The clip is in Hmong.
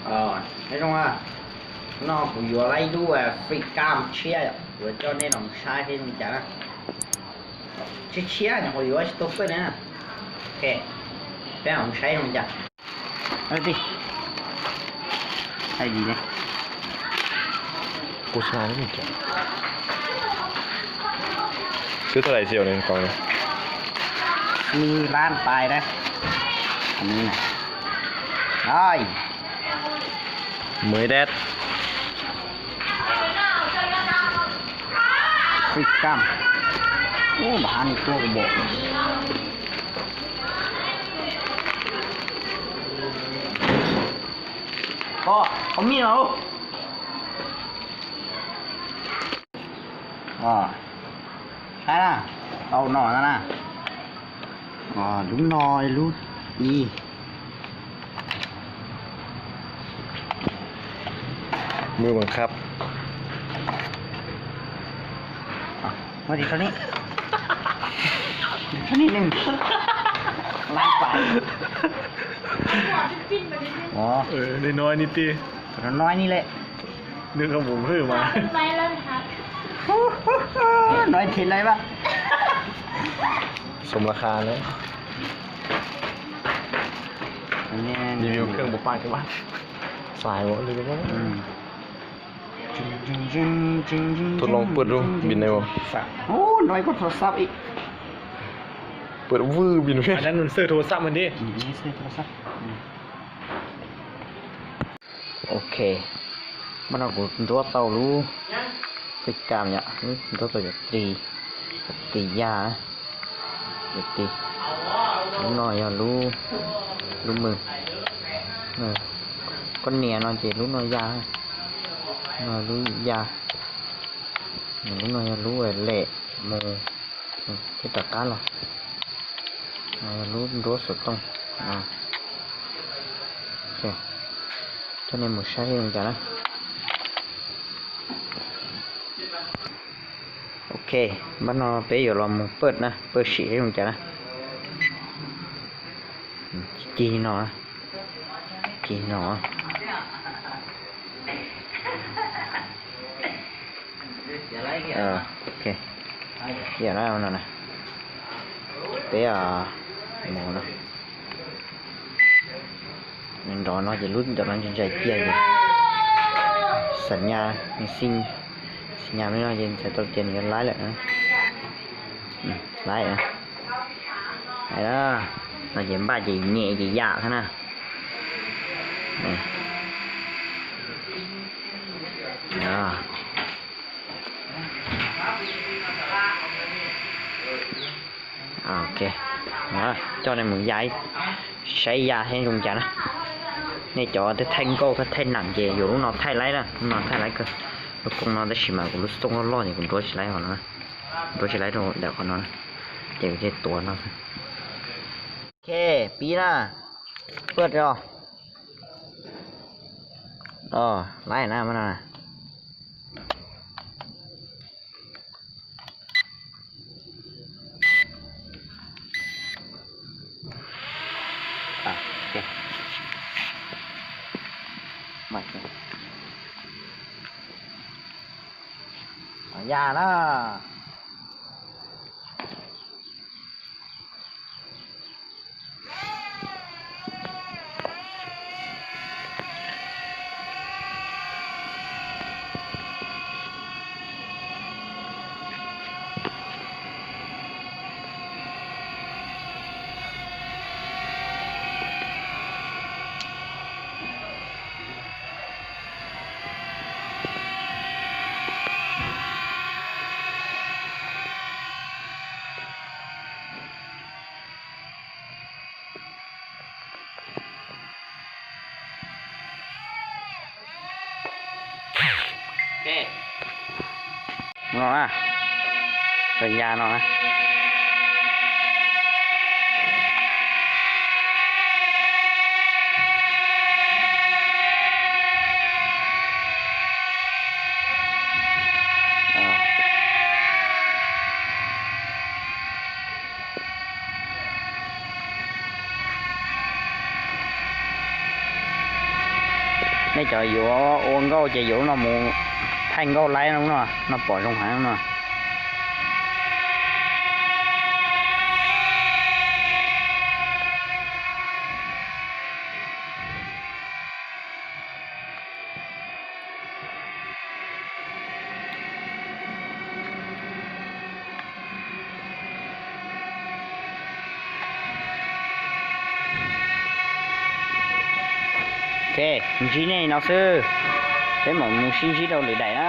Nyob zoo, no kuv yuav lawm ib lub free cam tshiab, yuav coj nej los saib seb zoo cas na. Tshiab tshiab nyuam qhuav yuav tsis tau pawj na. Ok, peb mam saib zoo cas. Twb tau lais xi os, qhov no. Ib lab pais na. Ai, mới đắt. Free cam. Ub, npam ni tuaj kuv npam. Koj, koj mij no. Saib na, tau no na. Lub no lub ib. Mưa bằng khắp. Muaj di tso ni, tso ni nws. Lab pais. Ua, li no ni ti, no ni lawm. Nws koj mus hwj mas. Nói thế này mà. Sum la kha na. Reviewเครื่องปะปากันวะ xài quá đi. Tôi lông pượt luôn bình này mà. Ui, nói có thua sắp ý. Pượt vư bình. Anh ăn mình sơ thua sắp mình đi. Ok, mas no kuv nruab tau lub fake cam yom, nruab tau cov ris, ris ya, cov ris. Lub no yog lub, lub mws. Koj nias no ces lub no ya, no lub ya. Lub no yog lub lem mus thiab rov qab los. Lub nruab xov tooj. Coj nej mus saib zoo cas na. Ok, mas no peb yuav los mus pawj na, pawj sim zoo cas na. Cig no, cig no. Ok, no na, peb mus no. Nrov no ces lub ntawm no ntshai ntshai cia ces xas nyas, xas nyas li no ces txhais tau tias nws yuav laib lawm. Laib. Hais no ces npaj ces nyem ces yam thiab na. Ok, coj nej mus ya, saib ya seb zoo cas na. Nej cov thaij nkauj thiab thaij nam ces yuav lub no thaij laib na, lub no thaij laib kawg. Lub koob no tab sis mas kuv lub xov tooj loj loj ces kuv nruab tsis laib qhov no, nruab tsis laib rau ntawm qhov no, ces kuv thiaj tuav no. Ok, pib na, pawj os. Laib na, mas no na. Ya na. No na, peb ya no na. Nej cov yuav ua nkauj ces yuav lub no mus thaij nkauj laib no, no pom zoo heev no. Ok, ntsib nej no xwb, peb mam mus sib ntsib rau lwm daim na.